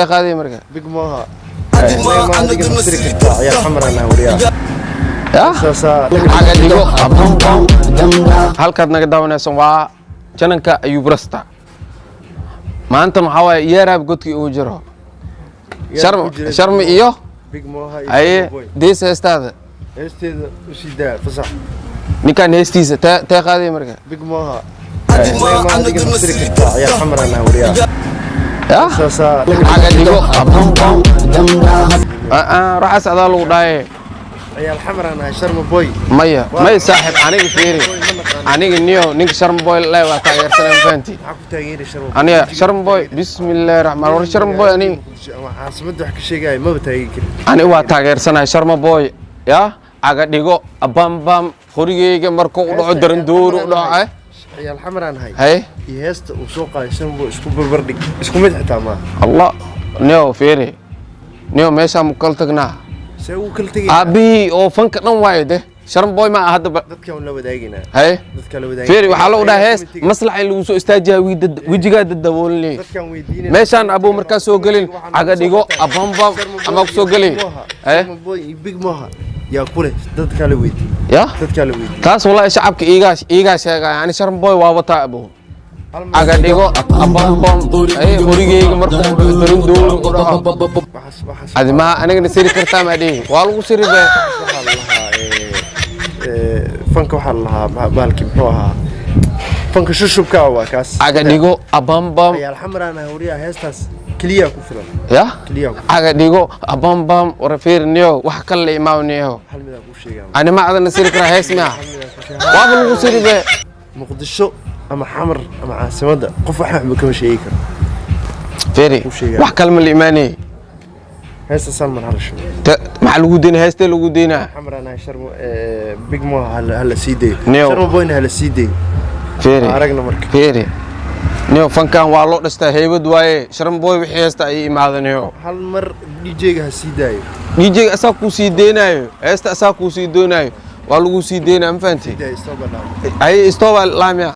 Qaaday marka. Big Moha, ma adiga fasiri kartaa? Ciyaal Xamarana, wariyaa. Ya. Saasaa. Caga dhigo. Halkaad naga daawanaysan waa channelka Ayuub Rasta. Maanta maxaa waaye? Yeeraab godkii ugu jiro Sharmi iyo Big Moha iyo haye. Sharma Boy. Deesa heestaada. Heesteeda usii daa fasax. Ninkaan heestiisa tee qaaday marka. Big Moha, ma adiga fasiri kartaa? Ciyaal Xamarana, wariyaa. Ya. Saasaa. Caga dhigo. Waxaas adaa lagu dhahaye. Ciyaal Xamarana, Sharma Boy. Maya, may saaxib, aniga fiiri, aniga niyo ninka Sharma Boy le waa taageersanay, ma fahanti? Maxaa ku taageeri Sharma Boy? Aniga Sharma Boy, bismillaahi raxmaan, war Sharma Boy aniga Muqdisho ama caasimadda wax ka sheegaya maba taageeri karin. Ani waa taageersanahay Sharma Boy. Ya, caga dhigo, bambam, qorigeyga markuu u dhaco, darandoori u dhaco, eh. Ciyaal Xamaraan ahay. Hay. Iyo heesta uu soo qaaday Sharma Boy isku barbardhig, isku mid xitaa maaha. Allah, niyo fiiri, niyo meeshaa mu kala tagnaa. See ugu kala tegay? Aabbihii oo fanka dhan waaye de Sharma Boy ma aha hadda Dadkaan la wadaagaynaa. Hay. Dadkaan la wadaagaynaa. Fiiri, waxaa lagu dhahaa hees maslax in lagu soo istaajiyaa, wejigaa dadaboolinay. Dadkaan weydiinayna. Meeshaan abuu markaa soo gelin, caga dhigo, abambam, ama ku soo gelin, eh. Sharma Boy iyo Big Moha yaa ku leh? Dadkaa la weydiin. Ya. Dadkaa la weydiin. Taas wallahi shacabka iigaa sheegaya. Ani Sharma Boy waa wataa abuu. Caga dhigo, abambam, ay qorigeyga markuu darin doori u dhaco. Waxaas Adi ma anigana siri kartaa? Ma dhihi, waa lagu siri be. Waxaa la lahaa fanka, waxaa la lahaa bahalkii muxuu ahaa, fanka shushubka waa kaas. Caga dhigo, abambam. Ciyaal Xamaraan ah, wariyaa, heestaas keliya ku filan. Ya. Keliya ku filan. Caga dhigo, abambam, war fiir niyo, wax kale la imaaw niyo. Hal midaan kuu sheegaa. Ani ma adana siri karaa hees miya? Hal midaan kuu sheegaa. Waaba lagu siri be. Muqdisho ama Xamar ama caasimadda qof wax waxba kama sheegi karo. Fiiri. Kuu sheegaa. Wax kale ma la imaanayay. Heesta Salman hala shubo. Maxaa lagu deynaa? Heestee lagu deynaa? Xamaraan ah, Sharma Big Mo hala sii dayo. Neo. Sharma Boyna hala sii dayo. Fiiri. Aragna marka. Fiiri niyo, fankan waa loo dhastaa, heybad waaye. Sharma Boy wixii heesta ay imaada niyo. Hal mar DJ-ga ha sii daayo. DJ asaa kuu sii deynaayo heesta, asaa kuu sii doonaayo, waa lagu sii deynaa, ma fahanti? Daayo, stop dhaamo. Ay, istooba laamiya.